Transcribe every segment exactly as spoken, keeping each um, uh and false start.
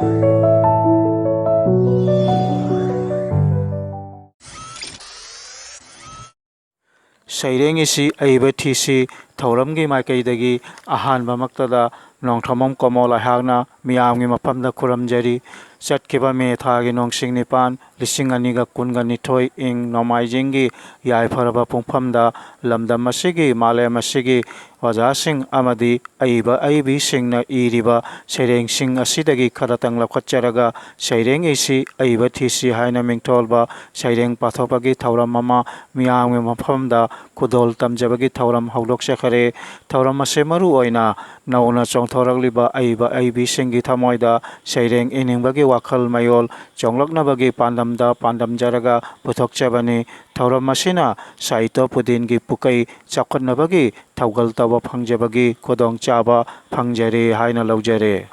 ꯁꯩꯔꯦꯡ ꯏꯁꯤ ꯑꯏꯕ ꯊꯤꯁꯤ ꯊꯧꯔꯝꯒꯤ ꯃꯥꯏꯀꯩꯗꯒꯤ ꯑꯍꯥꯟꯕꯃꯛꯇꯗ ꯅꯣꯡꯊꯣꯝꯕꯝ ꯀꯣꯃꯣꯜ ꯑꯩꯍꯥꯛꯅ ꯃꯤꯌꯥꯝꯒꯤ ꯃꯐꯝꯗ ꯈꯨꯔꯨꯝꯖꯔꯤ꯫ ꯆꯠꯈꯤꯕ ꯃꯦ ꯊꯥꯒꯤ ꯅꯣꯡꯁꯤꯡ ꯅꯤꯄꯥꯟ, ꯂꯤꯁꯤꯡ ꯑꯅꯤꯒ ꯀꯨꯟꯒ ꯅꯤꯊꯣꯏ, ꯏꯪ ꯅꯣꯡꯃꯥꯏꯖꯤꯡꯒꯤ ꯌꯥꯏꯐꯔꯕ ꯄꯨꯡꯐꯝꯗ ꯂꯝꯗꯝ ꯑꯁꯤꯒꯤ, ꯃꯥꯂꯦꯝ ꯑꯁꯤꯒꯤ ꯑꯣꯖꯥꯁꯤꯡ ꯑꯃꯗꯤ ꯑꯏꯕ ꯑꯏꯕꯤꯁꯤꯡꯅ ꯏꯔꯤꯕ ꯁꯩꯔꯦꯡꯁꯤꯡ ꯑꯁꯤꯗꯒꯤ ꯈꯔꯇꯪ ꯂꯧꯈꯠꯆꯔꯒ ꯁꯩꯔꯦꯡ ꯏꯁꯤ ꯑꯏꯕ ꯊꯤꯁꯤ ꯍꯥꯏꯅ ꯃꯤꯡꯊꯣꯜꯕ ꯁꯩꯔꯦꯡ ꯄꯥꯊꯣꯛꯄꯒꯤ ꯊꯧꯔꯝ ꯑꯃ ꯃꯤꯌꯥꯝꯒꯤ ꯃꯐꯝꯗ ꯈꯨꯗꯣꯜ ꯇꯝꯖꯕꯒꯤ ꯊꯧꯔꯝ ꯍꯧꯗꯣꯛꯆꯈꯔꯦ꯫ ꯊꯧꯔꯝ ꯑꯁꯤ ꯃꯔꯨ ꯑꯣꯏꯅ ꯅꯧꯅ ꯆꯣꯡꯊꯣꯔꯛꯂꯤꯕ ꯑꯏꯕ ꯑꯏꯕꯤꯁꯤꯡꯒꯤ ꯊꯃꯣꯏꯗ ꯁꯩꯔꯦꯡ ꯏꯅꯤꯡꯕꯒꯤ ꯋꯥꯈꯜ ꯃꯌꯣꯜ ꯆꯣꯡꯂꯛꯅꯕꯒꯤ ꯄꯥꯟꯗꯝꯗ ꯄꯥꯟꯗꯝꯖꯔꯒ ꯄꯨꯊꯣꯛꯆꯕꯅꯤ꯫ ꯊꯧꯔꯝ ꯑꯁꯤꯅ ꯁꯥꯍꯤꯇ꯭ꯌ ꯄꯨꯗꯤꯟꯒꯤ ꯄꯨꯀꯩ ꯆꯥꯎꯈꯠꯅꯕꯒꯤ ꯊꯧꯒꯜ ꯇꯧꯕ ꯐꯪꯖꯕꯒꯤ ꯈꯨꯗꯣꯡꯆꯥꯕ ꯐꯪꯖꯔꯦ ꯍꯥꯏꯅ ꯂꯧꯖꯔꯦ꯫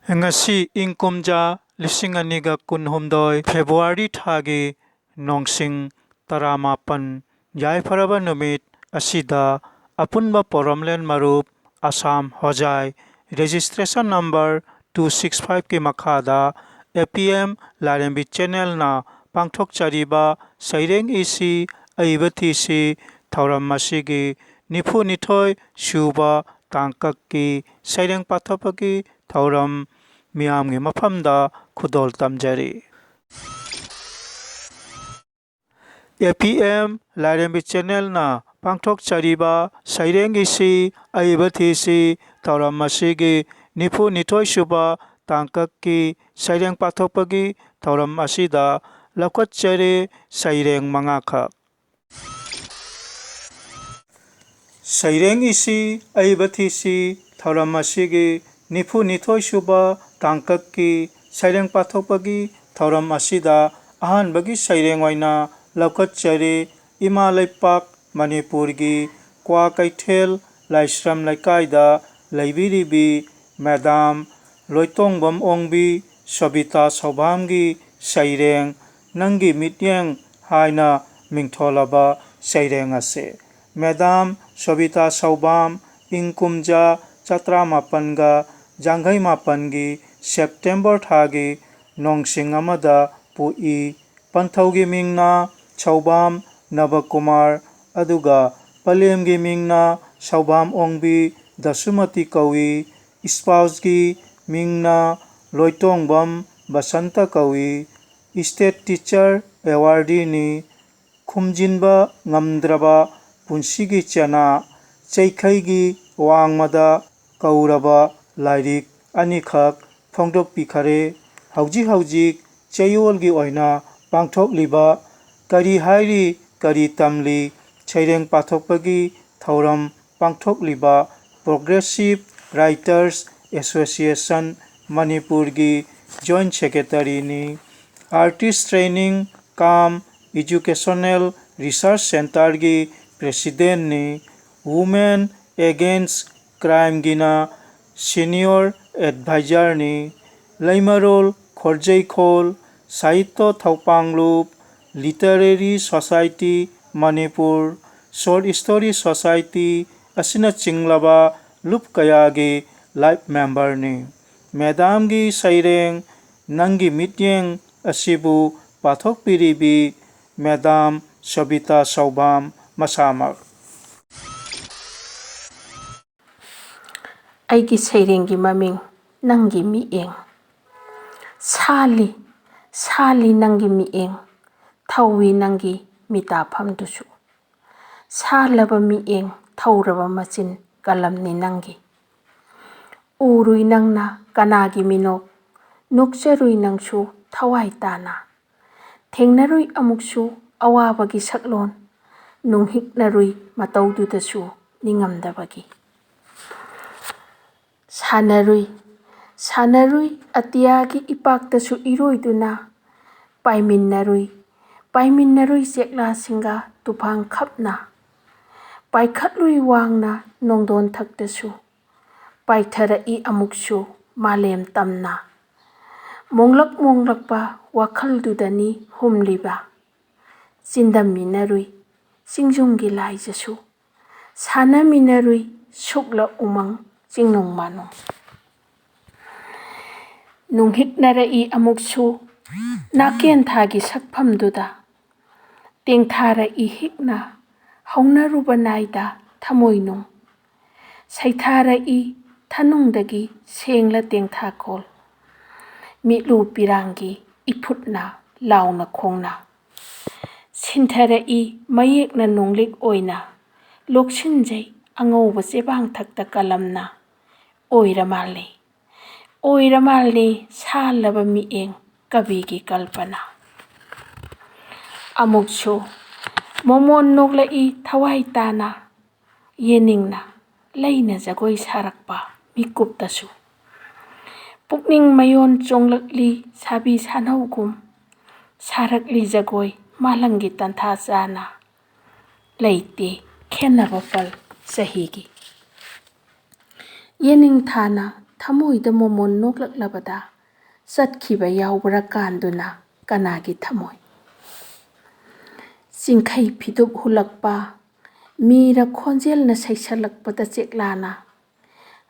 ꯉꯁꯤ ꯏꯪ ꯀꯨꯝꯖꯥ ꯂꯤꯁꯤꯡ ꯑꯅꯤꯒ ꯀꯨꯟꯍꯨꯝꯗꯣꯏ ꯐꯦꯕ꯭ꯔꯨꯋꯥꯔꯤ ꯊꯥꯒꯤ ꯅꯣꯡꯁꯤꯡ ꯇꯔꯥꯃꯥꯄꯟ, ꯌꯥꯏꯐꯔꯕ ꯅꯨꯃꯤꯠ ꯑꯁꯤꯗ ꯑꯄꯨꯟꯕ ꯄꯣꯔꯣꯝꯂꯦꯟ ꯃꯔꯨꯞ ꯑꯁꯥꯝ ꯍꯣꯖꯥꯏ registration number two six five ꯀꯤ ꯃꯈꯥꯗ A P M ꯂꯥꯏꯔꯦꯝꯕꯤ channelꯅ ꯄꯥꯡꯊꯣꯛꯆꯔꯤꯕ ꯁꯩꯔꯦꯡ ꯏꯁꯤ ꯑꯏꯕ ꯊꯤꯁꯤ ꯊꯧꯔꯝ ꯑꯁꯤꯒꯤ ꯅꯤꯐꯨꯅꯤꯊꯣꯏ ꯁꯨꯕ ꯇꯥꯡꯀꯛꯀꯤ ꯁꯩꯔꯦꯡ ꯄꯥꯊꯣꯛꯄꯒꯤ ꯊꯧꯔꯝ ꯃꯤꯌꯥꯝꯒꯤ ꯃꯐꯝꯗ ꯈꯨꯗꯣꯜ ꯇꯝꯖꯔꯤ꯫ A P M ꯂꯥꯏꯔꯦꯝꯕꯤ channelꯅ ꯄꯥꯡꯊꯣꯛꯆꯔꯤꯕ ꯁꯩꯔꯦꯡ ꯏꯁꯤ ꯑꯏꯕ ꯊꯤꯁꯤ ꯊꯧꯔꯝ ꯑꯁꯤꯒꯤ ꯅꯤꯐꯨꯅꯤꯊꯣꯏ ꯁꯨꯕ ꯇꯥꯡꯀꯛꯀꯤ ꯁꯩꯔꯦꯡ ꯄꯥꯊꯣꯛꯄꯒꯤ ꯊꯧꯔꯝ ꯑꯁꯤꯗ ꯂꯧꯈꯠꯆꯔꯦ ꯁꯩꯔꯦꯡ ꯃꯉꯥꯈꯛ꯫ ꯁꯩꯔꯦꯡ ꯏꯁꯤ ꯑꯏꯕ ꯊꯤꯁꯤ ꯊꯧꯔꯝ ꯑꯁꯤꯒꯤ ꯅꯤꯐꯨꯅꯤꯊꯣꯏ ꯁꯨꯕ ꯇꯥꯡꯀꯛꯀꯤ ꯁꯩꯔꯦꯡ ꯄꯥꯊꯣꯛꯄꯒꯤ ꯊꯧꯔꯝ ꯑꯁꯤꯗ ꯑꯍꯥꯟꯕꯒꯤ ꯁꯩꯔꯦꯡ ꯑꯣꯏꯅ ꯂꯧꯈꯠꯆꯔꯤ꯫ ꯏꯃꯥ ꯂꯩꯄꯥꯛ ꯃꯅꯤꯄꯨꯔꯒꯤ ꯀ꯭ꯋꯥꯀꯩꯊꯦꯜ ꯂꯥꯏꯁ꯭ꯔꯝ ꯂꯩꯀꯥꯏꯗ ꯂꯩꯕꯤꯔꯤꯕꯤ ꯃꯦꯗꯥꯝ ꯂꯣꯏꯇꯣꯡꯕꯝ ꯑꯣꯡꯕꯤ ꯁꯣꯕꯤꯇꯥ ꯁꯧꯕꯥꯝꯒꯤ ꯁꯩꯔꯦꯡ ꯅꯪꯒꯤ ꯃꯤꯠꯌꯦꯡ ꯍꯥꯏꯅ ꯃꯤꯡꯊꯣꯜꯂꯕ ꯁꯩꯔꯦꯡ ꯑꯁꯤ꯫ ꯃꯦꯗꯥꯝ ꯁꯣꯕꯤꯇꯥ ꯁꯧꯕꯥꯝ ꯏꯪ ꯀꯨꯝꯖꯥ ꯆꯥꯇ꯭ꯔꯥ ꯃꯥꯄꯟꯒ ꯌꯥꯡꯈꯩ ꯃꯥꯄꯟꯒꯤ ꯁꯦꯞꯇꯦꯝꯕꯔ ꯊꯥꯒꯤ ꯅꯣꯡꯁꯤꯡ ꯑꯃꯗ ꯄꯣꯛꯏ꯫ ꯄꯟꯊꯧꯒꯤ ꯃꯤꯡꯅ ꯁꯧꯕꯥꯝ ꯅꯕꯀꯨꯃꯥꯔ, ꯑꯗꯨꯒ ꯄꯂꯦꯝꯒꯤ ꯃꯤꯡꯅ ꯁꯧꯕꯥꯝ ꯑꯣꯡꯕꯤ ꯗꯁꯨꯃꯇꯤ ꯀꯧꯏ꯫ Spouseꯀꯤ ꯃꯤꯡꯅ ꯂꯣꯏꯇꯣꯡꯕꯝ ꯕꯁꯟꯇ ꯀꯧꯏ꯫ State Teacher Awardꯅꯤ꯫ ꯈꯨꯝꯖꯤꯟꯕ ꯉꯝꯗ꯭ꯔꯕ ꯄꯨꯟꯁꯤꯒꯤ ꯆꯦꯅꯥ, ꯆꯩꯈꯩꯒꯤ ꯋꯥꯡꯃꯗ ꯀꯧꯔꯕ ꯂꯥꯏꯔꯤꯛ ꯑꯅꯤꯈꯛ ꯐꯣꯡꯗꯣꯛꯄꯤꯈꯔꯦ꯫ ꯍꯧꯖꯤꯛ ꯍꯧꯖꯤꯛ ꯆꯌꯣꯜꯒꯤ ꯑꯣꯏꯅ ꯄꯥꯡꯊꯣꯛꯂꯤꯕ ꯀꯔꯤ ꯍꯥꯏꯔꯤ, ꯀꯔꯤ ꯇꯝꯂꯤ ꯁꯩꯔꯦꯡ ꯄꯥꯊꯣꯛꯄꯒꯤ ꯊꯧꯔꯝ ꯄꯥꯡꯊꯣꯛꯂꯤꯕ Progressive Writers Association ꯃꯅꯤꯄꯨꯔꯒꯤ Joint Secretaryꯅꯤ꯫ Artist Training cum Educational Research Centreꯒꯤ Presidentꯅꯤ꯫ Women Against Crimeꯒꯤꯅ Senior Advisorꯅꯤ꯫ ꯂꯩꯃꯔꯣꯜ ꯈꯣꯔꯖꯩꯈꯣꯜ, ꯁꯥꯍꯤꯇ꯭ꯌ ꯊꯧꯄꯥꯡꯂꯨꯞ, Literary Society Manipur, Short Story Society ꯑꯁꯤꯅꯆꯤꯡꯂꯕ ꯂꯨꯞ ꯀꯌꯥꯒꯤ life memberꯅꯤ꯫ Madamꯒꯤ ꯁꯩꯔꯦꯡ ꯅꯪꯒꯤ ꯃꯤꯠꯌꯦꯡ ꯑꯁꯤꯕꯨ ꯄꯥꯊꯣꯛꯄꯤꯔꯤꯕꯤ Madam ꯁꯣꯕꯤꯇꯥ ꯁꯧꯕꯥꯝ ꯃꯁꯥꯃꯛ꯫ ꯑꯩꯒꯤ ꯁꯩꯔꯦꯡꯒꯤ ꯃꯃꯤꯡ ꯅꯪꯒꯤ ꯃꯤꯠꯌꯦꯡ꯫ ꯁꯥꯜꯂꯤ, ꯁꯥꯜꯂꯤ ꯅꯪꯒꯤ ꯃꯤꯠꯌꯦꯡ, ꯊꯧꯏ ꯅꯪꯒꯤ ꯃꯤꯇꯥꯐꯝꯗꯨꯁꯨ꯫ ꯁꯥꯜꯂꯕ ꯃꯤꯠꯌꯦꯡ, ꯊꯧꯔꯕ ꯃꯆꯤꯟ, ꯀꯂꯝꯅꯤ ꯅꯪꯒꯤ꯫ ꯎꯔꯨꯏ ꯅꯪꯅ ꯀꯅꯥꯒꯤ ꯃꯤꯅꯣꯛ, ꯅꯣꯛꯆꯔꯨꯏ ꯅꯪꯁꯨ ꯊꯋꯥꯏ ꯇꯥꯅ꯫ ꯊꯦꯡꯅꯔꯨꯏ ꯑꯃꯨꯛꯁꯨ ꯑꯋꯥꯕꯒꯤ ꯁꯛꯂꯣꯟ, ꯅꯨꯡꯍꯤꯛꯅꯔꯨꯏ ꯃꯇꯧꯗꯨꯗꯁꯨ ꯅꯤꯡꯉꯝꯗꯕꯒꯤ꯫ ꯁꯥꯟꯅꯔꯨꯏ, ꯁꯥꯟꯅꯔꯨꯏ ꯑꯇꯤꯌꯥꯒꯤ ꯏꯄꯥꯛꯇꯁꯨ ꯏꯔꯣꯏꯗꯨꯅ, ꯄꯥꯏꯃꯤꯟꯅꯔꯨꯏ, ꯄꯥꯏꯃꯤꯟꯅꯔꯨꯏ ꯆꯦꯛꯂꯥꯁꯤꯡꯒ ꯇꯨꯐꯥꯟ ꯈꯞꯅ꯫ ꯄꯥꯏꯈꯠꯂꯨꯏ ꯋꯥꯡꯅ ꯅꯣꯡꯗꯣꯟꯊꯛꯇꯁꯨ, ꯄꯥꯏꯊꯔꯛꯏ ꯑꯃꯨꯛꯁꯨ ꯃꯥꯂꯦꯝ ꯇꯝꯅ꯫ ꯃꯣꯡꯂꯛ ꯃꯣꯡꯂꯛꯄ ꯋꯥꯈꯜꯗꯨꯗꯅꯤ ꯍꯨꯝꯂꯤꯕ꯫ ꯆꯤꯟꯗꯝꯃꯤꯟꯅꯔꯨꯏ ꯆꯤꯡꯖꯨꯝꯒꯤ ꯂꯥꯏꯖꯁꯨ, ꯁꯥꯟꯅꯃꯤꯟꯅꯔꯨꯏ ꯁꯨꯛꯂ ꯎꯃꯪ ꯆꯤꯡꯅꯨꯡ ꯃꯥꯅꯨꯡ꯫ ꯅꯨꯡꯍꯤꯛꯅꯔꯛꯏ ꯑꯃꯨꯛꯁꯨ ꯅꯥꯀꯦꯟ ꯊꯥꯒꯤ ꯁꯛꯐꯝꯗꯨꯗ꯫ ꯇꯦꯡꯊꯥꯔꯛꯏ ꯍꯤꯛꯅ ꯍꯧꯅꯔꯨꯕ ꯅꯥꯏꯗ ꯊꯃꯣꯏꯅꯨꯡ꯫ ꯁꯩꯊꯥꯔꯛꯏ ꯊꯅꯨꯡꯗꯒꯤ ꯁꯦꯡꯂ ꯇꯦꯡꯊꯥꯈꯣꯜ꯫ ꯃꯤꯠꯂꯨ ꯄꯤꯔꯥꯡꯒꯤ ꯏꯐꯨꯠꯅ ꯂꯥꯎꯅ ꯈꯣꯡꯅ꯫ ꯁꯤꯟꯊꯔꯛꯏ ꯃꯌꯦꯛꯅ ꯅꯣꯡꯂꯤꯛ ꯑꯣꯏꯅ꯫ ꯂꯣꯛꯁꯤꯟꯖꯩ ꯑꯉꯧꯕ ꯆꯦꯕꯥꯡꯊꯛꯇ ꯀꯂꯝꯅ꯫ ꯑꯣꯏꯔ ꯃꯥꯜꯂꯤ, ꯑꯣꯏꯔ ꯃꯥꯜꯂꯤ ꯁꯥꯜꯂꯕ ꯃꯤꯠꯌꯦꯡ ꯀꯕꯤꯒꯤ ꯀꯜꯄꯅꯥ꯫ ꯑꯃꯨꯛꯁꯨ ꯃꯣꯃꯣꯟ ꯅꯣꯛꯂꯛꯏ ꯊꯋꯥꯏ ꯇꯥꯅ꯫ ꯌꯦꯅꯤꯡꯅ ꯂꯩꯅ ꯖꯒꯣꯏ ꯁꯥꯔꯛꯄ ꯃꯤꯀꯨꯞꯇꯁꯨ꯫ ꯄꯨꯛꯅꯤꯡ ꯃꯌꯣꯟ ꯆꯣꯡꯂꯛꯂꯤ ꯁꯥꯕꯤ ꯁꯥꯅꯧꯒꯨꯝ꯫ ꯁꯥꯔꯛꯂꯤ ꯖꯒꯣꯏ ꯃꯥꯂꯪꯒꯤ ꯇꯟꯊꯥ ꯆꯥꯅ꯫ ꯂꯩꯇꯦ ꯈꯦꯟꯅꯕ ꯄꯜ ꯆꯍꯤꯒꯤ꯫ ꯌꯦꯅꯤꯡꯊꯥꯅ ꯊꯃꯣꯏꯗ ꯃꯣꯃꯣꯟ ꯅꯣꯛꯂꯛꯂꯕꯗ ꯆꯠꯈꯤꯕ ꯌꯥꯎꯕ꯭ꯔꯥ ꯀꯥꯟꯗꯨꯅ ꯀꯅꯥꯒꯤ ꯊꯃꯣꯏ? ꯆꯤꯡꯈꯩ ꯐꯤꯗꯨꯞ ꯍꯨꯜꯂꯛꯄ, ꯃꯤꯔ ꯈꯣꯟꯖꯦꯜꯅ ꯁꯩꯁꯜꯂꯛꯄꯗ ꯆꯦꯛꯂꯥꯅ꯫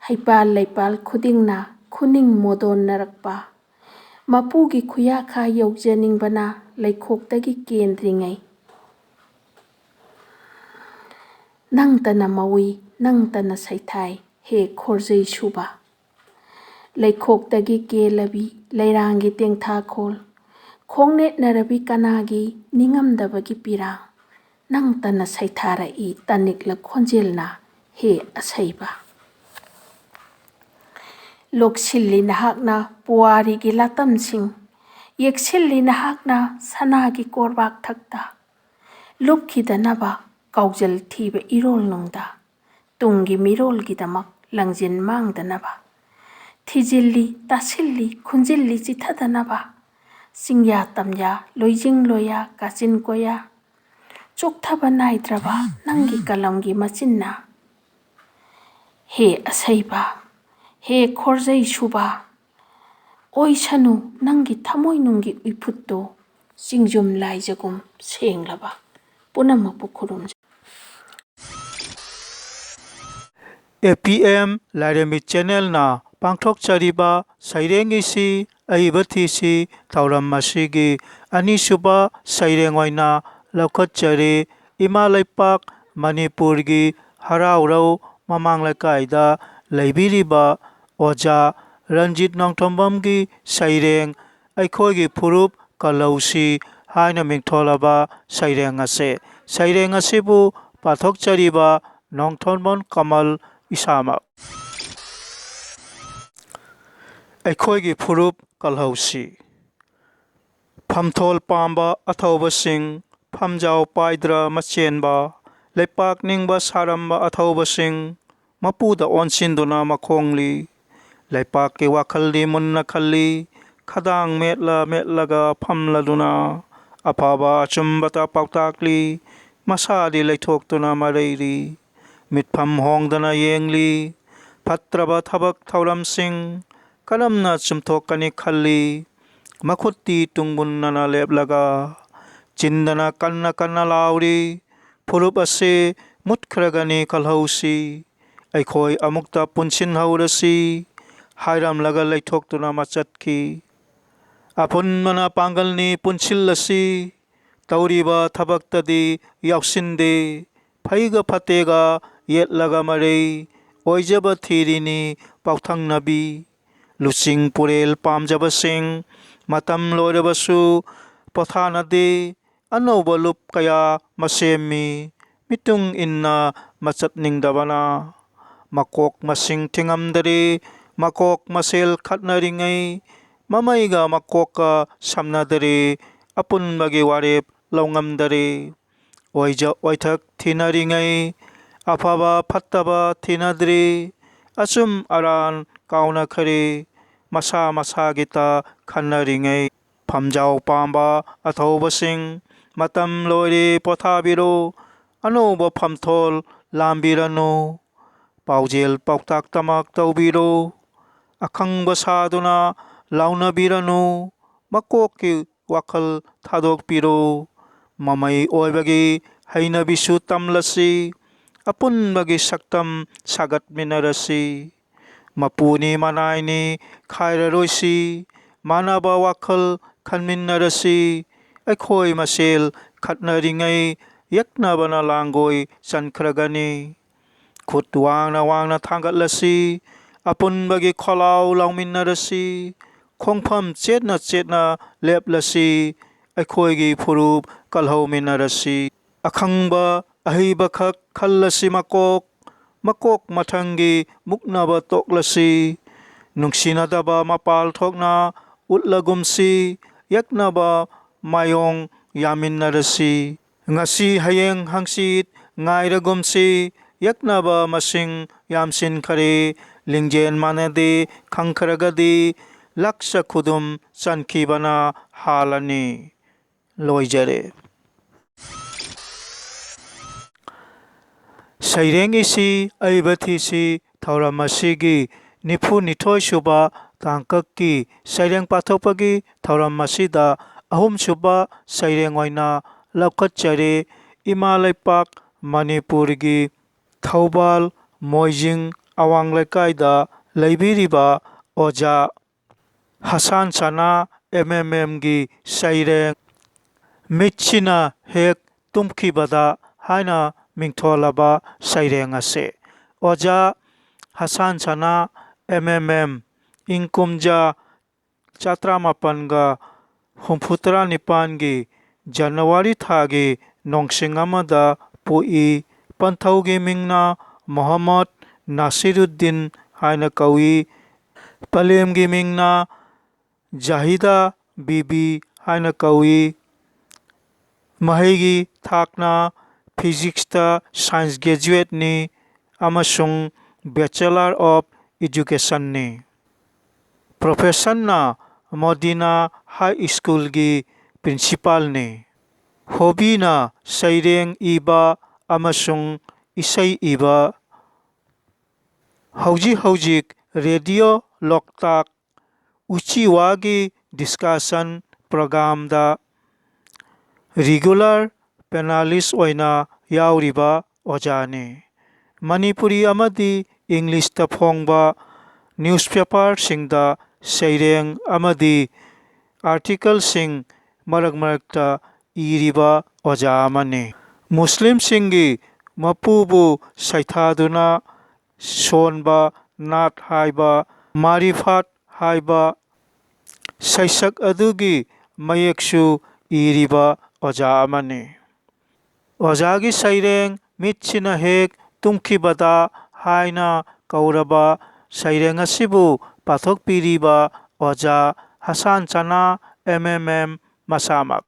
ꯍꯩꯄꯥꯜ ꯂꯩꯄꯥꯜ ꯈꯨꯗꯤꯡꯅ ꯈꯨꯅꯤꯡ ꯃꯣꯗꯣꯟꯅꯔꯛꯄ꯫ ꯃꯄꯨꯒꯤ ꯈꯨꯌꯥꯈꯥ ꯌꯧꯖꯅꯤꯡꯕꯅ ꯂꯩꯈꯣꯛꯇꯒꯤ ꯀꯦꯟꯗ꯭ꯔꯤꯉꯩ꯫ ꯅꯪꯇꯅ ꯃꯧꯏ, ꯅꯪꯇꯅ ꯁꯩꯊꯥꯏ, ꯍꯦ ꯈꯣꯔꯖꯩ ꯁꯨꯕ꯫ ꯂꯩꯈꯣꯛꯇꯒꯤ ꯀꯦꯜꯂꯕꯤ ꯂꯩꯔꯥꯡꯒꯤ ꯇꯦꯡꯊꯥꯈꯣꯜ, ꯈꯣꯡꯅꯦꯠꯅꯔꯕꯤ ꯀꯅꯥꯒꯤ ꯅꯤꯡꯉꯝꯗꯕꯒꯤ ꯄꯤꯔꯥꯡ? ꯅꯪꯇꯅ ꯁꯩꯊꯥꯔꯛꯏ ꯇꯅꯤꯛꯂ ꯈꯣꯟꯖꯦꯜꯅ, ꯍꯦ ꯑꯁꯩꯕ꯫ ꯂꯣꯛꯁꯤꯜꯂꯤ ꯅꯍꯥꯛꯅ ꯄꯨꯋꯥꯔꯤꯒꯤ ꯂꯥꯇꯝꯁꯤꯡ, ꯌꯦꯛꯁꯤꯜꯂꯤ ꯅꯍꯥꯛꯅ ꯁꯅꯥꯒꯤ ꯀꯣꯔꯕꯥꯛ ꯊꯛꯇ꯫ ꯂꯨꯞꯈꯤꯗꯅꯕ ꯀꯥꯎꯖꯜ ꯊꯤꯕ ꯏꯔꯣꯜ ꯅꯨꯡꯗ, ꯇꯨꯡꯒꯤ ꯃꯤꯔꯣꯜꯒꯤꯗꯃꯛ ꯂꯪꯖꯤꯟ ꯃꯥꯡꯗꯅꯕ꯫ ꯊꯤꯖꯤꯜꯂꯤ, ꯇꯥꯁꯤꯜꯂꯤ, ꯈꯨꯟꯖꯤꯜꯂꯤ ꯆꯤꯊꯗꯅꯕ, ꯆꯤꯡꯌꯥ ꯇꯝꯌꯥ, ꯂꯣꯏꯖꯤꯡ ꯂꯣꯌꯥ, ꯀꯥꯆꯤꯟ ꯀꯣꯌꯥ, ꯆꯣꯛꯊꯕ ꯅꯥꯏꯗ꯭ꯔꯕ ꯅꯪꯒꯤ ꯀꯂꯝꯒꯤ ꯃꯆꯤꯟꯅ꯫ ꯍꯦ ꯑꯁꯩꯕ, ꯍꯦ ꯈꯣꯔꯖꯩ ꯁꯨꯕ, ꯑꯣꯏꯁꯅꯨ ꯅꯪꯒꯤ ꯊꯃꯣꯏꯅꯨꯡꯒꯤ ꯎꯏꯐꯨꯠꯇꯨ ꯆꯤꯡꯖꯨꯝ ꯂꯥꯏꯖꯒꯨꯝ ꯁꯦꯡꯂꯕ꯫ ꯄꯨꯝꯅꯃꯛꯄꯨ ꯈꯨꯔꯨꯝꯖꯩ꯫ ꯑꯦ ꯄꯤ ꯑꯦꯝ ꯂꯥꯏꯔꯦꯝꯕꯤ ꯆꯦꯅꯦꯜꯅ ꯄꯥꯡꯊꯣꯛꯆꯔꯤꯕ ꯁꯩꯔꯦꯡ ꯏꯁꯤ ꯑꯏꯕ ꯊꯤꯁꯤ ꯊꯧꯔꯝ ꯑꯁꯤꯒꯤ ꯑꯅꯤꯁꯨꯕ ꯁꯩꯔꯦꯡ ꯑꯣꯏꯅ ꯂꯧꯈꯠꯆꯔꯤ꯫ ꯏꯃꯥ ꯂꯩꯄꯥꯛ ꯃꯅꯤꯄꯨꯔꯒꯤ ꯍꯔꯥꯎꯔꯧ ꯃꯃꯥꯡ ꯂꯩꯀꯥꯏꯗ ꯂꯩꯕꯤꯔꯤꯕ ꯑꯣꯖꯥ ꯔꯟꯖꯤꯠ ꯅꯣꯡꯊꯣꯝꯕꯝꯒꯤ ꯁꯩꯔꯦꯡ ꯑꯩꯈꯣꯏꯒꯤ ꯐꯨꯔꯨꯞ ꯀꯜꯍꯧꯁꯤ ꯍꯥꯏꯅ ꯃꯤꯡꯊꯣꯜꯂꯕ ꯁꯩꯔꯦꯡ ꯑꯁꯤ, ꯁꯩꯔꯦꯡ ꯑꯁꯤꯕꯨ ꯄꯥꯊꯣꯛꯆꯔꯤꯕ ꯅꯣꯡꯊꯣꯝꯕꯝ ꯀꯃꯜ ꯏꯁꯥꯃꯛ꯫ ꯑꯩꯈꯣꯏꯒꯤ ꯐꯨꯔꯨꯞ ꯀꯜꯍꯧꯁꯤ꯫ ꯐꯝꯊꯣꯜ ꯄꯥꯝꯕ ꯑꯊꯧꯕꯁꯤꯡ, ꯐꯝꯖꯥꯎ ꯄꯥꯏꯗ꯭ꯔ ꯃꯆꯦꯟꯕ, ꯂꯩꯄꯥꯛ ꯅꯤꯡꯕ ꯁꯥꯔꯝꯕ ꯑꯊꯧꯕꯁꯤꯡ, ꯃꯄꯨꯗ ꯑꯣꯟꯁꯤꯟꯗꯨꯅ ꯃꯈꯣꯡꯂꯤ꯫ ꯂꯩꯄꯥꯛꯀꯤ ꯋꯥꯈꯜꯗꯤ ꯃꯨꯟꯅ ꯈꯜꯂꯤ, ꯈꯗꯥꯡ ꯃꯦꯠꯂ ꯃꯦꯠꯂꯒ ꯐꯝꯂꯗꯨꯅ꯫ ꯑꯐꯕ ꯑꯆꯨꯝꯕꯇ ꯄꯥꯎꯇꯥꯛꯂꯤ, ꯃꯁꯥꯗꯤ ꯂꯩꯊꯣꯛꯇꯨꯅ ꯃꯔꯩꯔꯤ꯫ ꯃꯤꯠꯐꯝ ꯍꯣꯡꯗꯅ ꯌꯦꯡꯂꯤ꯫ ꯐꯠꯇ꯭ꯔꯕ ꯊꯕꯛ ꯊꯧꯔꯝꯁꯤꯡ ꯀꯔꯝꯅ ꯆꯨꯝꯊꯣꯛꯀꯅꯤ ꯈꯜꯂꯤ꯫ ꯃꯈꯨꯠꯇꯤ ꯇꯨꯡꯃꯨꯟꯅꯅ ꯂꯦꯞꯂꯒ, ꯆꯤꯟꯗꯅ ꯀꯟꯅ ꯀꯟꯅ ꯂꯥꯎꯔꯤ, "ꯐꯨꯔꯨꯞ ꯑꯁꯤ ꯃꯨꯠꯈ꯭ꯔꯒꯅꯤ, ꯀꯜꯍꯧꯁꯤ꯫ ꯑꯩꯈꯣꯏ ꯑꯃꯨꯛꯇ ꯄꯨꯟꯁꯤꯟꯍꯧꯔꯁꯤ" ꯍꯥꯏꯔꯝꯂꯒ ꯂꯩꯊꯣꯛꯇꯨꯅ ꯃꯆꯠꯈꯤ꯫ ꯑꯄꯨꯟꯕꯅ ꯄꯥꯡꯒꯜꯅꯤ, ꯄꯨꯟꯁꯤꯜꯂꯁꯤ꯫ ꯇꯧꯔꯤꯕ ꯊꯕꯛꯇꯗꯤ ꯌꯥꯎꯁꯤꯟꯗꯦ꯫ ꯐꯩꯒ ꯐꯠꯇꯦꯒ ꯌꯦꯠꯂꯒ ꯃꯔꯩ, ꯑꯣꯏꯖꯕ ꯊꯤꯔꯤꯅꯤ ꯄꯥꯎꯊꯪꯅꯕꯤ꯫ ꯂꯨꯆꯤꯡ ꯄꯨꯔꯦꯜ ꯄꯥꯝꯖꯕꯁꯤꯡ, ꯃꯇꯝ ꯂꯣꯏꯔꯕꯁꯨ ꯄꯣꯊꯥꯅꯗꯦ꯫ ꯑꯅꯧꯕ ꯂꯨꯞ ꯀꯌꯥ ꯃꯁꯦꯝꯃꯤ, ꯃꯤꯇꯨꯡ ꯏꯟꯅ ꯃꯆꯠꯅꯤꯡꯗꯕꯅ꯫ ꯃꯀꯣꯛ ꯃꯁꯤꯡ ꯊꯤꯉꯝꯗꯔꯦ, ꯃꯀꯣꯛ ꯃꯁꯦꯜ ꯈꯠꯅꯔꯤꯉꯩ꯫ ꯃꯃꯩꯒ ꯃꯀꯣꯛꯀ ꯁꯝꯅꯗꯔꯦ, ꯑꯄꯨꯟꯕꯒꯤ ꯋꯥꯔꯦꯞ ꯂꯧꯉꯝꯗꯔꯦ꯫ ꯑꯣꯏꯖ ꯑꯣꯏꯊꯛ ꯊꯤꯅꯔꯤꯉꯩ, ꯑꯐꯕ ꯐꯠꯇꯕ ꯊꯤꯅꯗ꯭ꯔꯦ꯫ ꯑꯆꯨꯝ ꯑꯔꯥꯟ ꯀꯥꯎꯅꯈ꯭ꯔꯦ, ꯃꯁꯥ ꯃꯁꯥꯒꯤꯇ ꯈꯟꯅꯔꯤꯉꯩ꯫ ꯐꯝꯖꯥꯎ ꯄꯥꯝꯕ ꯑꯊꯧꯕꯁꯤꯡ, ꯃꯇꯝ ꯂꯣꯏꯔꯦ, ꯄꯣꯊꯥꯕꯤꯔꯣ꯫ ꯑꯅꯧꯕ ꯐꯝꯊꯣꯜ ꯂꯥꯝꯕꯤꯔꯅꯨ꯫ ꯄꯥꯎꯖꯦꯜ ꯄꯥꯎꯇꯥꯛꯇꯃꯛ ꯇꯧꯕꯤꯔꯣ꯫ ꯑꯈꯪꯕ ꯁꯥꯗꯨꯅ ꯂꯥꯎꯅꯕꯤꯔꯅꯨ꯫ ꯃꯀꯣꯛꯀꯤ ꯋꯥꯈꯜ ꯊꯥꯗꯣꯛꯄꯤꯔꯣ꯫ ꯃꯃꯩ ꯑꯣꯏꯕꯒꯤ ꯍꯩꯅꯕꯤꯁꯨ ꯇꯝꯂꯁꯤ꯫ ꯑꯄꯨꯟꯕꯒꯤ ꯁꯛꯇꯝ ꯁꯥꯒꯠꯃꯤꯟꯅꯔꯁꯤ꯫ ꯃꯄꯨꯅꯤ ꯃꯅꯥꯏꯅꯤ ꯈꯥꯏꯔꯔꯣꯏꯁꯤ, ꯃꯥꯟꯅꯕ ꯋꯥꯈꯜ ꯈꯟꯃꯤꯟꯅꯔꯁꯤ꯫ ꯑꯩꯈꯣꯏ ꯃꯁꯦꯜ ꯈꯠꯅꯔꯤꯉꯩ ꯌꯦꯛꯅꯕꯅ ꯂꯥꯡꯒꯣꯏ ꯆꯟꯈ꯭ꯔꯒꯅꯤ꯫ ꯈꯨꯠ ꯋꯥꯡꯅ ꯋꯥꯡꯅ ꯊꯥꯡꯒꯠꯂꯁꯤ, ꯑꯄꯨꯟꯕꯒꯤ ꯈꯣꯜꯂꯥꯎ ꯂꯥꯎꯃꯤꯟꯅꯔꯁꯤ꯫ ꯈꯣꯡꯐꯝ ꯆꯦꯠꯅ ꯆꯦꯠꯅ ꯂꯦꯞꯂꯁꯤ, ꯑꯩꯈꯣꯏꯒꯤ ꯐꯨꯔꯨꯞ ꯀꯜꯍꯧꯃꯤꯟꯅꯔꯁꯤ꯫ ꯑꯈꯪꯕ ꯑꯍꯩꯕꯈꯛ ꯈꯜꯂꯁꯤ ꯃꯀꯣꯛ, ꯃꯀꯣꯛ ꯃꯊꯪꯒꯤ ꯃꯨꯛꯅꯕ ꯇꯣꯛꯂꯁꯤ꯫ ꯅꯨꯡꯁꯤꯅꯗꯕ ꯃꯄꯥꯜ ꯊꯣꯛꯅ ꯎꯠꯂꯒꯨꯝꯁꯤ, ꯌꯦꯛꯅꯕ ꯃꯥꯌꯣꯡ ꯌꯥꯃꯤꯟꯅꯔꯁꯤ꯫ ꯉꯁꯤ ꯍꯌꯦꯡ ꯍꯪꯆꯤꯠ ꯉꯥꯏꯔꯒꯨꯝꯁꯤ, ꯌꯦꯛꯅꯕ ꯃꯁꯤꯡ ꯌꯥꯝꯁꯤꯟꯈꯔꯦ, ꯂꯤꯡꯖꯦꯜ ꯃꯥꯟꯅꯗꯦ ꯈꯪꯈ꯭ꯔꯒꯗꯤ, ꯂꯥꯛꯆ ꯈꯨꯗꯨꯝ ꯆꯟꯈꯤꯕꯅ ꯍꯥꯜꯂꯅꯤ꯫ ꯂꯣꯏꯖꯔꯦ꯫ ꯁꯩꯔꯦꯡ ꯏꯁꯤ ꯑꯏꯕ ꯊꯤꯁꯤ ꯊꯧꯔꯝ ꯑꯁꯤꯒꯤ ꯅꯤꯐꯨ ꯅꯤꯊꯣꯏ ꯁꯨꯕ ꯇꯥꯡꯀꯛꯀꯤ ꯁꯩꯔꯦꯡ ꯄꯥꯊꯣꯛꯄꯒꯤ ꯊꯧꯔꯝ ꯑꯁꯤꯗ ꯑꯍꯨꯝ ꯁꯨꯕ ꯁꯩꯔꯦꯡ ꯑꯣꯏꯅ ꯂꯧꯈꯠꯆꯔꯤ꯫ ꯏꯃꯥ ꯂꯩꯄꯥꯛ ꯃꯅꯤꯄꯨꯔꯒꯤ ꯊꯧꯕꯥꯜ ꯃꯣꯏꯖꯤꯡ ꯑꯋꯥꯡ ꯂꯩꯀꯥꯏꯗ ꯂꯩꯕꯤꯔꯤꯕ ꯑꯣꯖꯥ ꯍꯁꯥꯟ ꯁꯅꯥ ꯑꯦꯝ ꯑꯦꯝ ꯑꯦꯝꯒꯤ ꯁꯩꯔꯦꯡ "ꯃꯤꯠꯁꯤꯅ ꯍꯦꯛ ꯇꯨꯝꯈꯤꯕꯗ" ꯍꯥꯏꯅ ꯃꯤꯡꯊꯣꯜꯂꯕ ꯁꯩꯔꯦꯡ ꯑꯁꯤ꯫ ꯑꯣꯖꯥ ꯍꯁꯥꯟ ꯁꯅꯥ ꯑꯦꯝ ꯑꯦꯝ ꯑꯦꯝ ꯏꯪ ꯀꯨꯝꯖꯥ ꯆꯥꯇ꯭ꯔꯥꯃꯥꯄꯟꯒ ꯍꯨꯝꯐꯨꯇꯔꯥ ꯅꯤꯄꯥꯟꯒꯤ ꯖꯅꯋꯥꯔꯤ ꯊꯥꯒꯤ ꯅꯣꯡꯁꯤꯡ ꯑꯃꯗ ꯄꯣꯛꯏ꯫ ꯄꯟꯊꯧꯒꯤ ꯃꯤꯡꯅ ꯃꯣꯍꯝꯃꯗ ꯅꯥꯁꯤꯔꯨꯗꯗꯤꯟ ꯍꯥꯏꯅ ꯀꯧꯏ꯫ ꯄꯂꯦꯝꯒꯤ ꯃꯤꯡꯅ ꯖꯥꯍꯤꯗꯥ ꯕꯤꯕꯤ ꯍꯥꯏꯅ ꯀꯧꯏ꯫ ꯃꯍꯩꯒꯤ ꯊꯥꯛꯅ ꯐꯤꯖꯤꯛꯁꯇ ꯁꯥꯏꯟꯁ ꯒ꯭ꯔꯦꯖꯨꯋꯦꯠꯅꯤ ꯑꯃꯁꯨꯡ ꯕꯦꯆꯦꯂꯔ ꯑꯣꯐ ꯏꯖꯨꯀꯦꯁꯟꯅꯤ꯫ ꯄ꯭ꯔꯣꯐꯦꯁꯟꯅ ꯃꯣꯗꯤꯅꯥ ꯍꯥꯏ ꯁ꯭ꯀꯨꯜꯒꯤ ꯄ꯭ꯔꯤꯟꯁꯤꯄꯥꯜꯅꯤ꯫ ꯍꯣꯕꯤꯅ ꯁꯩꯔꯦꯡ ꯏꯕ ꯑꯃꯁꯨꯡ ꯏꯁꯩ ꯏꯕ꯫ ꯍꯧꯖꯤꯛ ꯍꯧꯖꯤꯛ ꯔꯦꯗꯤꯑꯣ ꯂꯣꯛꯇꯥꯛ ꯎꯆꯤꯋꯥꯒꯤ ꯗꯤꯁꯀꯁꯟ ꯄ꯭ꯔꯣꯒ꯭ꯔꯥꯝꯗ ꯔꯤꯒꯨꯂꯔ ꯄꯦꯅꯥꯂꯤꯁ ꯑꯣꯏꯅ ꯌꯥꯎꯔꯤꯕ ꯑꯣꯖꯥꯅꯤ꯫ ꯃꯅꯤꯄꯨꯔꯤ ꯑꯃꯗꯤ ꯏꯪꯂꯤꯁꯇ ꯐꯣꯡꯕ ꯅ꯭ꯌꯨꯁꯄꯦꯄꯔꯁꯤꯡꯗ ꯁꯩꯔꯦꯡ ꯑꯃꯗꯤ ꯑꯥꯔꯇꯤꯀꯜꯁꯤꯡ ꯃꯔꯛ ꯃꯔꯛꯇ ꯏꯔꯤꯕ ꯑꯣꯖꯥ ꯑꯃꯅꯤ꯫ ꯃꯨꯁꯂꯤꯝꯁꯤꯡꯒꯤ ꯃꯄꯨꯕꯨ ꯁꯩꯊꯥꯗꯨꯅ ꯁꯣꯟꯕ ꯅꯥꯠ ꯍꯥꯏꯕ, ꯃꯥꯔꯤꯐꯥꯠ ꯍꯥꯏꯕ ꯁꯩꯁꯛ ꯑꯗꯨꯒꯤ ꯃꯌꯦꯛꯁꯨ ꯏꯔꯤꯕ ꯑꯣꯖꯥ ꯑꯃꯅꯤ꯫ ꯑꯣꯖꯥꯒꯤ ꯁꯩꯔꯦꯡ "ꯃꯤꯠꯁꯤꯅ ꯍꯦꯛ ꯇꯨꯝꯈꯤꯕꯗ" ꯍꯥꯏꯅ ꯀꯧꯔꯕ ꯁꯩꯔꯦꯡ ꯑꯁꯤꯕꯨ ꯄꯥꯊꯣꯛꯄꯤꯔꯤꯕ ꯑꯣꯖꯥ ꯍꯁꯥꯟ ꯆꯅꯥ, ꯑꯦꯝ ꯑꯦꯝ ꯑꯦꯝ, ꯃꯁꯥꯃꯛ꯫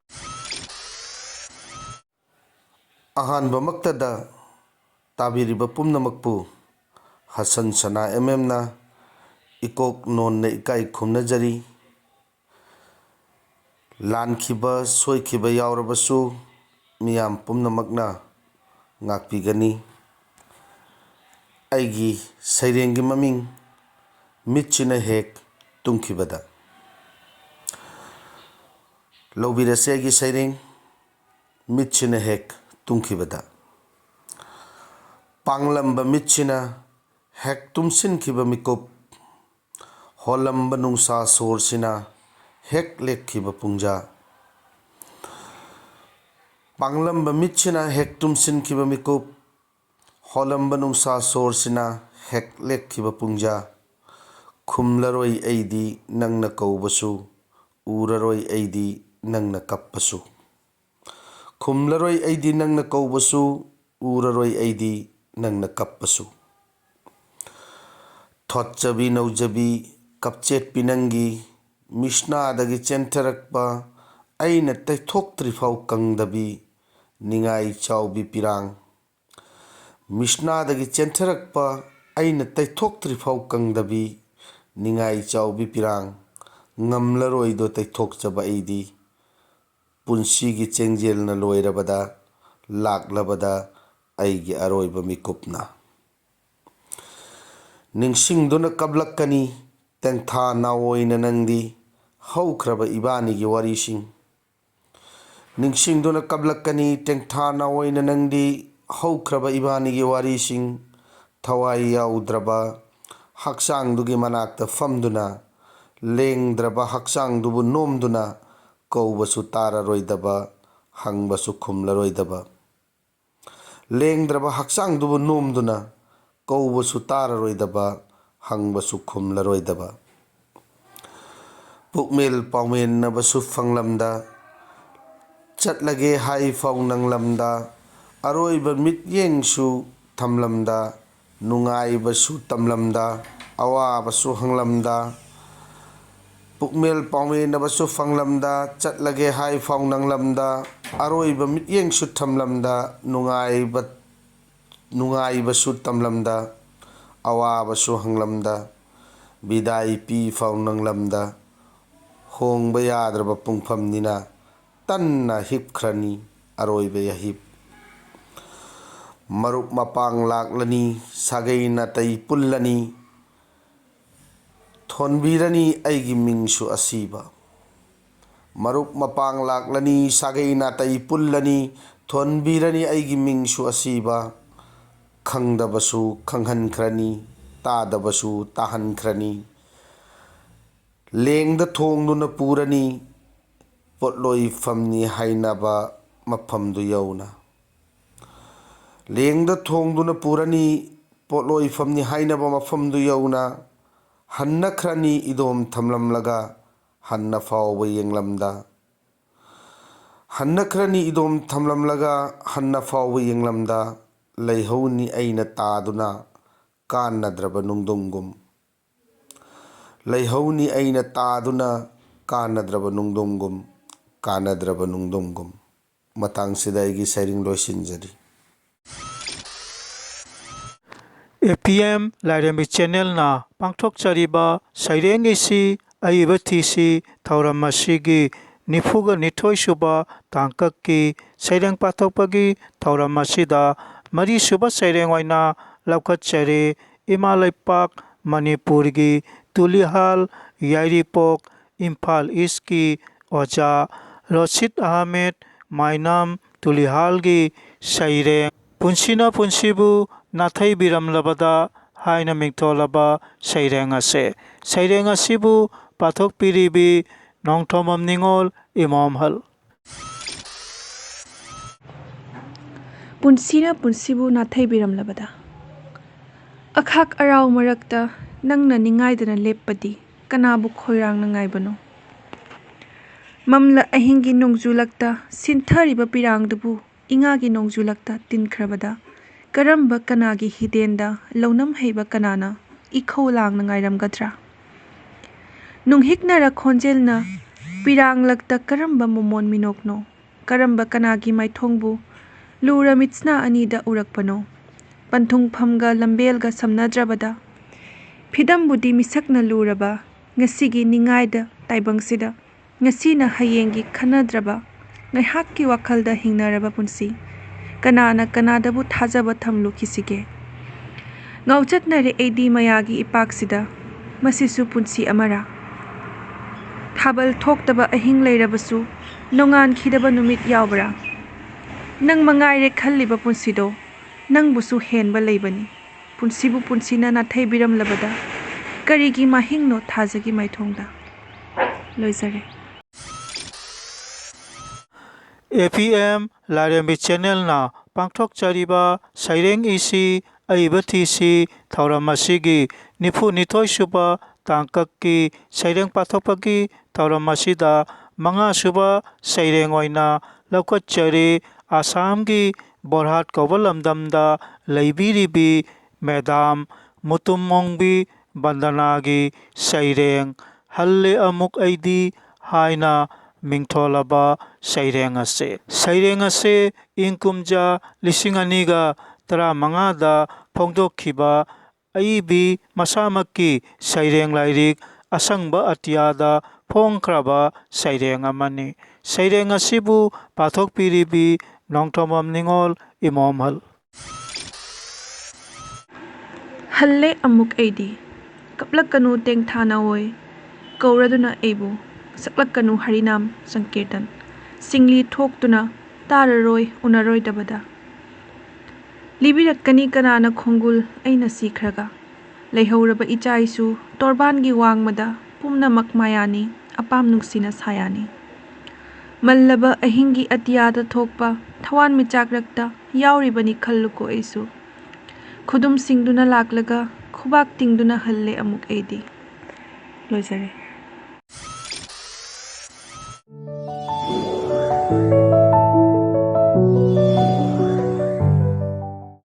ꯑꯍꯥꯟꯕꯃꯛꯇꯗ ꯇꯥꯕꯤꯔꯤꯕ ꯄꯨꯝꯅꯃꯛꯄꯨ ꯍꯁꯟ ꯁꯅꯥ ꯑꯦꯝ ꯑꯦꯝꯅ ꯏꯀꯣꯛ ꯅꯣꯟꯅ ꯏꯀꯥꯏ ꯈꯨꯝꯅꯖꯔꯤ꯫ ꯂꯥꯟꯈꯤꯕ, ꯁꯣꯏꯈꯤꯕ ꯌꯥꯎꯔꯕꯁꯨ ꯃꯤꯌꯥꯝ ꯄꯨꯝꯅꯃꯛꯅ ꯉꯥꯛꯄꯤꯒꯅꯤ꯫ ꯑꯩꯒꯤ ꯁꯩꯔꯦꯡꯒꯤ ꯃꯃꯤꯡ "ꯃꯤꯠꯁꯤꯅ ꯍꯦꯛ ꯇꯨꯝꯈꯤꯕꯗ"꯫ ꯂꯧꯕꯤꯔꯁꯦ ꯑꯩꯒꯤ ꯁꯩꯔꯦꯡ "ꯃꯤꯠꯁꯤꯅ ꯍꯦꯛ ꯇꯨꯝꯈꯤꯕꯗ"꯫ ꯄꯥꯡꯂꯝꯕ ꯃꯤꯠꯁꯤꯅ ꯍꯦꯛ ꯇꯨꯝꯁꯤꯟꯈꯤꯕ ꯃꯤꯀꯨꯞ, ꯍꯣꯜꯂꯝꯕ ꯅꯨꯡꯁꯥ ꯁꯣꯔꯁꯤꯅ ꯍꯦꯛ ꯂꯦꯞꯈꯤꯕ ꯄꯨꯡꯖꯥ꯫ ꯄꯥꯡꯂꯝꯕ ꯃꯤꯠꯁꯤꯅ ꯍꯦꯛ ꯇꯨꯝꯁꯤꯟꯈꯤꯕ ꯃꯤꯀꯨꯞ, ꯍꯣꯜꯂꯝꯕ ꯅꯨꯡꯁꯥ ꯁꯣꯔꯁꯤꯅ ꯍꯦꯛ ꯂꯦꯞꯈꯤꯕ ꯄꯨꯡꯖꯥ꯫ ꯈꯨꯝꯂꯔꯣꯏ ꯑꯩꯗꯤ ꯅꯪꯅ ꯀꯧꯕꯁꯨ, ꯎꯔꯔꯣꯏ ꯑꯩꯗꯤ ꯅꯪꯅ ꯀꯞꯄꯁꯨ꯫ ꯈꯨꯝꯂꯔꯣꯏ ꯑꯩꯗꯤ ꯅꯪꯅ ꯀꯧꯕꯁꯨ, ꯎꯔꯔꯣꯏ ꯑꯩꯗꯤ ꯅꯪꯅ ꯀꯞꯄꯁꯨ꯫ ꯊꯣꯠꯆꯕꯤ ꯅꯧꯖꯕꯤ ꯀꯞꯆꯦꯠꯄꯤ ꯅꯪꯒꯤ ꯃꯤꯁꯅꯥꯗꯒꯤ ꯆꯦꯟꯊꯔꯛꯄ, ꯑꯩꯅ ꯇꯩꯊꯣꯛꯇ꯭ꯔꯤꯐꯥꯎ ꯀꯪꯗꯕꯤ ꯅꯤꯡꯉꯥꯏ ꯆꯥꯎꯕꯤ ꯄꯤꯔꯥꯡ꯫ ꯃꯤꯁꯅꯥꯗꯒꯤ ꯆꯦꯟꯊꯔꯛꯄ, ꯑꯩꯅ ꯇꯩꯊꯣꯛꯇ꯭ꯔꯤꯐꯥꯎ ꯀꯪꯗꯕꯤ ꯅꯤꯡꯉꯥꯏ ꯆꯥꯎꯕꯤ ꯄꯤꯔꯥꯡ꯫ ꯉꯝꯂꯔꯣꯏꯗꯣ ꯇꯩꯊꯣꯛꯆꯕ ꯑꯩꯗꯤ, ꯄꯨꯟꯁꯤꯒꯤ ꯆꯦꯡꯖꯦꯜꯅ ꯂꯣꯏꯔꯕꯗ, ꯂꯥꯛꯂꯕꯗ ꯑꯩꯒꯤ ꯑꯔꯣꯏꯕ ꯃꯤꯀꯨꯞꯅ꯫ ꯅꯤꯡꯁꯤꯡꯗꯨꯅ ꯀꯞꯂꯛꯀꯅꯤ ꯇꯦꯡꯊꯥ ꯅꯥꯑꯣꯏꯅ ꯅꯪꯗꯤ, ꯍꯧꯈ꯭ꯔꯕ ꯏꯕꯥꯅꯤꯒꯤ ꯋꯥꯔꯤꯁꯤꯡ꯫ ꯅꯤꯡꯁꯤꯡꯗꯨꯅ ꯀꯞꯂꯛꯀꯅꯤ ꯇꯦꯡꯊꯥ ꯅꯥꯑꯣꯏꯅ ꯅꯪꯗꯤ, ꯍꯧꯈ꯭ꯔꯕ ꯏꯕꯥꯅꯤꯒꯤ ꯋꯥꯔꯤꯁꯤꯡ, ꯊꯋꯥꯏ ꯌꯥꯎꯗ꯭ꯔꯕ ꯍꯛꯆꯥꯡꯗꯨꯒꯤ ꯃꯅꯥꯛꯇ ꯐꯝꯗꯨꯅ, ꯂꯦꯡꯗ꯭ꯔꯕ ꯍꯛꯆꯥꯡꯗꯨꯕꯨ ꯅꯣꯝꯗꯨꯅ, ꯀꯧꯕꯁꯨ ꯇꯥꯔꯔꯣꯏꯗꯕ, ꯍꯪꯕꯁꯨ ꯈꯨꯝꯂꯔꯣꯏꯗꯕ, ꯂꯦꯡꯗ꯭ꯔꯕ ꯍꯛꯆꯥꯡꯗꯨꯕꯨ ꯅꯣꯝꯗꯨꯅ, ꯀꯧꯕꯁꯨ ꯇꯥꯔꯔꯣꯏꯗꯕ, ꯍꯪꯕꯁꯨ ꯈꯨꯝꯂꯔꯣꯏꯗꯕ, ꯄꯨꯛꯃꯦꯜ ꯄꯥꯎꯃꯦꯟꯅꯕꯁꯨ ꯐꯪꯂꯝꯗ, ꯆꯠꯂꯒꯦ ꯍꯥꯏꯐꯥꯎ ꯅꯪꯂꯝꯗ, ꯑꯔꯣꯏꯕ ꯃꯤꯠꯌꯦꯡꯁꯨ ꯊꯝꯂꯝꯗ, ꯅꯨꯡꯉꯥꯏꯕꯁꯨ ꯇꯝꯂꯝꯗ, ꯑꯋꯥꯕꯁꯨ ꯍꯪꯂꯝꯗ, ꯄꯨꯛꯃꯦꯜ ꯄꯥꯎꯃꯦꯟꯅꯕꯁꯨ ꯐꯪꯂꯝꯗ, ꯆꯠꯂꯒꯦ ꯍꯥꯏꯐꯥꯎ ꯅꯪꯂꯝꯗ, ꯑꯔꯣꯏꯕ ꯃꯤꯠꯌꯦꯡꯁꯨ ꯊꯝꯂꯝꯗ, ꯅꯨꯡꯉꯥꯏꯕ, ꯅꯨꯡꯉꯥꯏꯕꯁꯨ ꯇꯝꯂꯝꯗ, ꯑꯋꯥꯕꯁꯨ ꯍꯪꯂꯝꯗ, ꯕꯤꯗꯥꯏ ꯄꯤꯐꯥꯎ ꯅꯪꯂꯝꯗ, ꯍꯣꯡꯕ ꯌꯥꯗ꯭ꯔꯕ ꯄꯨꯡꯐꯝꯅꯤꯅ, ꯇꯟꯅ ꯍꯤꯞꯈ꯭ꯔꯅꯤ ꯑꯔꯣꯏꯕ ꯌꯥꯍꯤꯞ꯫ ꯃꯔꯨꯞ ꯃꯄꯥꯡ ꯂꯥꯛꯂꯅꯤ, ꯁꯥꯒꯩ ꯅꯥꯇꯩ ꯄꯨꯜꯂꯅꯤ, ꯊꯣꯟꯕꯤꯔꯅꯤ ꯑꯩꯒꯤ ꯃꯤꯡꯁꯨ ꯑꯁꯤꯕ꯫ ꯃꯔꯨꯞ ꯃꯄꯥꯡ ꯂꯥꯛꯂꯅꯤ, ꯁꯥꯒꯩ ꯅꯥꯇꯩ ꯄꯨꯜꯂꯅꯤ, ꯊꯣꯟꯕꯤꯔꯅꯤ ꯑꯩꯒꯤ ꯃꯤꯡꯁꯨ ꯑꯁꯤꯕ꯫ ꯈꯪꯗꯕꯁꯨ ꯈꯪꯍꯟꯈ꯭ꯔꯅꯤ, ꯇꯥꯗꯕꯁꯨ ꯇꯥꯍꯟꯈ꯭ꯔꯅꯤ꯫ ꯂꯦꯡꯗ ꯊꯣꯡꯗꯨꯅ ꯄꯨꯔꯅꯤ, ꯄꯣꯠꯂꯣꯏꯐꯝꯅꯤ ꯍꯥꯏꯅꯕ ꯃꯐꯝꯗꯨ ꯌꯧꯅ꯫ ꯂꯦꯡꯗ ꯊꯣꯡꯗꯨꯅ ꯄꯨꯔꯅꯤ, ꯄꯣꯠꯂꯣꯏꯐꯝꯅꯤ ꯍꯥꯏꯅꯕ ꯃꯐꯝꯗꯨ ꯌꯧꯅ꯫ ꯍꯟꯅꯈ꯭ꯔꯅꯤ ꯏꯗꯣꯝ ꯊꯝꯂꯝꯂꯒ, ꯍꯟꯅ ꯐꯥꯎꯕ ꯌꯦꯡꯂꯝꯗ꯫ ꯍꯟꯅꯈ꯭ꯔꯅꯤ ꯏꯗꯣꯝ ꯊꯝꯂꯝꯂꯒ, ꯍꯟꯅ ꯐꯥꯎꯕ ꯌꯦꯡꯂꯝꯗ꯫ ꯂꯩꯍꯧꯅꯤ ꯑꯩꯅ ꯇꯥꯗꯨꯅ, ꯀꯥꯟꯅꯗ꯭ꯔꯕ ꯅꯨꯡꯗꯣꯡꯒꯨꯝ꯫ ꯂꯩꯍꯧꯅꯤ ꯑꯩꯅ ꯇꯥꯗꯨꯅ, ꯀꯥꯟꯅꯗ꯭ꯔꯕ ꯅꯨꯡꯗꯣꯡꯒꯨꯝ, ꯀꯥꯟꯅꯗ꯭ꯔꯕ ꯅꯨꯡꯗꯣꯡꯒꯨꯝ꯫ ꯃꯇꯥꯡꯁꯤꯗ ꯑꯩꯒꯤ ꯁꯩꯔꯦꯡ ꯂꯣꯏꯁꯤꯟꯖꯔꯤ꯫ ꯑꯦ ꯄꯤ ꯑꯦꯝ ꯂꯥꯏꯔꯦꯝꯕꯤ ꯆꯦꯅꯦꯜꯅ ꯄꯥꯡꯊꯣꯛꯆꯔꯤꯕ ꯁꯩꯔꯦꯡ ꯏꯁꯤ ꯑꯏꯕ ꯊꯤꯁꯤ ꯊꯧꯔꯝ ꯑꯁꯤꯒꯤ ꯅꯤꯐꯨꯒ ꯅꯤꯊꯣꯏ ꯁꯨꯕ ꯇꯥꯡꯀꯛꯀꯤ ꯁꯩꯔꯦꯡ ꯄꯥꯊꯣꯛꯄꯒꯤ ꯊꯧꯔꯝ ꯑꯁꯤꯗ ꯃꯔꯤꯁꯨꯕ ꯁꯩꯔꯦꯡ ꯑꯣꯏꯅ ꯂꯧꯈꯠꯆꯔꯤ꯫ ꯏꯃꯥ ꯂꯩꯄꯥꯛ ꯃꯅꯤꯄꯨꯔꯒꯤ ꯇꯨꯂꯤꯍꯥꯜ ꯌꯥꯏꯔꯤꯄꯣꯛ ꯏꯝꯐꯥꯜ ꯏꯁꯀꯤ ꯑꯣꯖꯥ ꯔꯣꯁꯤꯠ ꯑꯍꯃꯦꯗ ꯃꯥꯏꯅꯥꯝ ꯇꯨꯂꯤꯍꯥꯜꯒꯤ ꯁꯩꯔꯦꯡ꯫ ꯄꯨꯟꯁꯤꯅ ꯄꯨꯟꯁꯤꯕꯨ ꯅꯥꯊꯩꯕꯤꯔꯝꯂꯕꯗ ꯍꯥꯏꯅ ꯃꯤꯡꯊꯣꯜꯂꯕ ꯁꯩꯔꯦꯡ ꯑꯁꯦ꯫ ꯁꯩꯔꯦꯡ ꯑꯁꯤꯕꯨ ꯄꯥꯊꯣꯛꯄꯤꯔꯤꯕꯤ ꯅꯣꯡꯊꯣꯝꯕꯝ ꯅꯤꯉꯣꯜ ꯏꯃꯣꯝꯍꯜ꯫ ꯄꯨꯟꯁꯤꯅ ꯄꯨꯟꯁꯤꯕꯨ ꯅꯥꯊꯩꯕꯤꯔꯝꯂꯕꯗ꯫ ꯑꯈꯥꯛ ꯑꯔꯥꯎ ꯃꯔꯛꯇ ꯅꯪꯅ ꯅꯤꯡꯉꯥꯏꯗꯅ ꯂꯦꯞꯄꯗꯤ ꯀꯅꯥꯕꯨ ꯈꯣꯏꯔꯥꯡꯅ ꯉꯥꯏꯕꯅꯣ? ꯃꯝꯂ ꯑꯍꯤꯡꯒꯤ ꯅꯣꯡꯖꯨꯂꯛꯇ ꯁꯤꯟꯊꯔꯤꯕ ꯄꯤꯔꯥꯡꯗꯨꯕꯨ ꯏꯉꯥꯒꯤ ꯅꯣꯡꯖꯨꯂꯛꯇ ꯇꯤꯟꯈ꯭ꯔꯕꯗ ꯀꯔꯝꯕ ꯀꯅꯥꯒꯤ ꯍꯤꯗꯦꯟꯗ ꯂꯧꯅꯝ ꯍꯩꯕ ꯀꯅꯥꯅ ꯏꯈꯧ ꯂꯥꯡꯅ ꯉꯥꯏꯔꯝꯒꯗ꯭ꯔꯥ? ꯅꯨꯡꯍꯤꯛꯅꯔ ꯈꯣꯟꯖꯦꯜꯅ ꯄꯤꯔꯥꯡꯂꯛꯇ ꯀꯔꯝꯕ ꯃꯣꯃꯣꯟ ꯃꯤꯅꯣꯛꯅꯣ? ꯀꯔꯝꯕ ꯀꯅꯥꯒꯤ ꯃꯥꯏꯊꯣꯡꯕꯨ ꯂꯨꯔ ꯃꯤꯠꯁꯅꯥ ꯑꯅꯤꯗ ꯎꯔꯛꯄꯅꯣ? ꯄꯟꯊꯨꯡꯐꯝꯒ ꯂꯝꯕꯦꯜꯒ ꯁꯝꯅꯗ꯭ꯔꯕꯗ, ꯐꯤꯗꯝꯕꯨꯗꯤ ꯃꯤꯁꯛꯅ ꯂꯨꯔꯕ ꯉꯁꯤꯒꯤ ꯅꯤꯡꯉꯥꯏꯗ ꯇꯥꯏꯕꯪꯁꯤꯗ, ꯉꯁꯤꯅ ꯍꯌꯦꯡꯒꯤ ꯈꯟꯅꯗ꯭ꯔꯕ, ꯉꯥꯏꯍꯥꯛꯀꯤ ꯋꯥꯈꯜꯗ ꯍꯤꯡꯅꯔꯕ ꯄꯨꯟꯁꯤ, ꯀꯅꯥꯅ ꯀꯅꯥꯗꯕꯨ ꯊꯥꯖꯕ ꯊꯝꯂꯨꯈꯤꯁꯤꯒꯦ? ꯉꯥꯎꯆꯠꯅꯔꯦ ꯑꯩꯗꯤ ꯃꯌꯥꯒꯤ ꯏꯄꯥꯛꯁꯤꯗ, ꯃꯁꯤꯁꯨ ꯄꯨꯟꯁꯤ ꯑꯃꯔꯥ? ꯊꯥꯕꯜ ꯊꯣꯛꯇꯕ ꯑꯍꯤꯡ ꯂꯩꯔꯕꯁꯨ, ꯅꯣꯡꯉꯥꯟꯈꯤꯗꯕ ꯅꯨꯃꯤꯠ ꯌꯥꯎꯕ꯭ꯔꯥ? ꯅꯪ ꯃꯉꯥꯏꯔꯦ ꯈꯜꯂꯤꯕ ꯄꯨꯟꯁꯤꯗꯣ, ꯅꯪꯕꯨꯁꯨ ꯍꯦꯟꯕ ꯂꯩꯕꯅꯤ꯫ ꯄꯨꯟꯁꯤꯕꯨ ꯄꯨꯟꯁꯤꯅ ꯅꯥꯊꯩꯕꯤꯔꯝꯂꯕꯗ ꯀꯔꯤꯒꯤ ꯃꯍꯤꯡꯅꯣ ꯊꯥꯖꯒꯤ ꯃꯥꯏꯊꯣꯡꯗ? ꯂꯣꯏꯖꯔꯦ꯫ ꯑꯦ ꯄꯤ ꯑꯦꯝ ꯂꯥꯏꯔꯦꯝꯕꯤ ꯆꯦꯅꯦꯜꯅ ꯄꯥꯡꯊꯣꯛꯆꯔꯤꯕ ꯁꯩꯔꯦꯡ ꯏꯁꯤ ꯑꯏꯕ ꯊꯤꯁꯤ ꯊꯧꯔꯝ ꯑꯁꯤꯒꯤ ꯅꯤꯐꯨ ꯅꯤꯊꯣꯏ ꯁꯨꯕ ꯇꯥꯡꯀꯛꯀꯤ ꯁꯩꯔꯦꯡ ꯄꯥꯊꯣꯛꯄꯒꯤ ꯊꯧꯔꯝ ꯑꯁꯤꯗ ꯃꯉꯥ ꯁꯨꯕ ꯁꯩꯔꯦꯡ ꯑꯣꯏꯅ ꯂꯧꯈꯠꯆꯔꯤ꯫ ꯑꯁꯥꯝꯒꯤ ꯕꯣꯔꯍꯥꯠ ꯀꯧꯕ ꯂꯝꯗꯝꯗ ꯂꯩꯕꯤꯔꯤꯕꯤ ꯃꯦꯗꯥꯝ ꯃꯨꯇꯨꯝ ꯃꯣꯡꯕꯤ ꯕꯟꯗꯅꯥꯒꯤ ꯁꯩꯔꯦꯡ ꯍꯜꯂꯦ ꯑꯃꯨꯛ ꯑꯩꯗꯤ ꯍꯥꯏꯅ ꯃꯤꯡꯊꯣꯜꯂꯕ ꯁꯩꯔꯦꯡ ꯑꯁꯦ꯫ ꯁꯩꯔꯦꯡ ꯑꯁꯦ ꯏꯪ ꯀꯨꯝꯖꯥ ꯂꯤꯁꯤꯡ ꯑꯅꯤꯒ ꯇꯔꯥꯃꯉꯥꯗ ꯐꯣꯡꯗꯣꯛꯈꯤꯕ ꯑꯏꯕꯤ ꯃꯁꯥꯃꯛꯀꯤ ꯁꯩꯔꯦꯡ ꯂꯥꯏꯔꯤꯛ ꯑꯁꯪꯕ ꯑꯇꯤꯌꯥꯗ ꯐꯣꯡꯈ꯭ꯔꯕ ꯁꯩꯔꯦꯡ ꯑꯃꯅꯤ꯫ ꯁꯩꯔꯦꯡ ꯑꯁꯤꯕꯨ ꯄꯥꯊꯣꯛꯄꯤꯔꯤꯕꯤ ꯅꯣꯡꯊꯣꯝꯕꯝ ꯅꯤꯉꯣꯜ ꯏꯃꯣꯝꯍꯜ꯫ ꯍꯜꯂꯦ ꯑꯃꯨꯛ ꯑꯩꯗꯤ, ꯀꯞꯂꯛꯀꯅꯨ ꯇꯦꯡꯊꯥꯅ ꯑꯣꯏ, ꯀꯧꯔꯗꯨꯅ ꯑꯩꯕꯨ, ꯁꯛꯂꯛꯀꯅꯨ ꯍꯔꯤꯅꯥꯝ ꯁꯪꯀꯤꯔꯇꯟ, ꯁꯤꯡꯂꯤ ꯊꯣꯛꯇꯨꯅ ꯇꯥꯔꯔꯣꯏ ꯎꯅꯔꯣꯏꯗꯕꯗ꯫ ꯂꯤꯕꯤꯔꯛꯀꯅꯤ ꯀꯅꯥꯅ ꯈꯣꯡꯒꯨꯜ ꯑꯩꯅ ꯁꯤꯈ꯭ꯔꯒ? ꯂꯩꯍꯧꯔꯕ ꯏꯆꯥ ꯏꯁꯨ ꯇꯣꯔꯕꯥꯟꯒꯤ ꯋꯥꯡꯃꯗ ꯄꯨꯝꯅꯃꯛ ꯃꯌꯥꯅꯤ, ꯑꯄꯥꯝ ꯅꯨꯡꯁꯤꯅ ꯁꯥꯌꯥꯅꯤ꯫ ꯃꯜꯂꯕ ꯑꯍꯤꯡꯒꯤ ꯑꯇꯤꯌꯥꯗ ꯊꯣꯛꯄ ꯊꯋꯥꯟꯃꯤꯆꯥꯛ ꯔꯛꯇ ꯌꯥꯎꯔꯤꯕꯅꯤ ꯈꯜꯂꯨꯀꯣ ꯑꯩꯁꯨ꯫ ꯈꯨꯗꯨꯝ ꯁꯤꯡꯗꯨꯅ ꯂꯥꯛꯂꯒ ꯈꯨꯕꯥꯛ ꯇꯤꯡꯗꯨꯅ ꯍꯜꯂꯦ ꯑꯃꯨꯛ ꯑꯩꯗꯤ꯫ ꯂꯣꯏꯖꯔꯦ꯫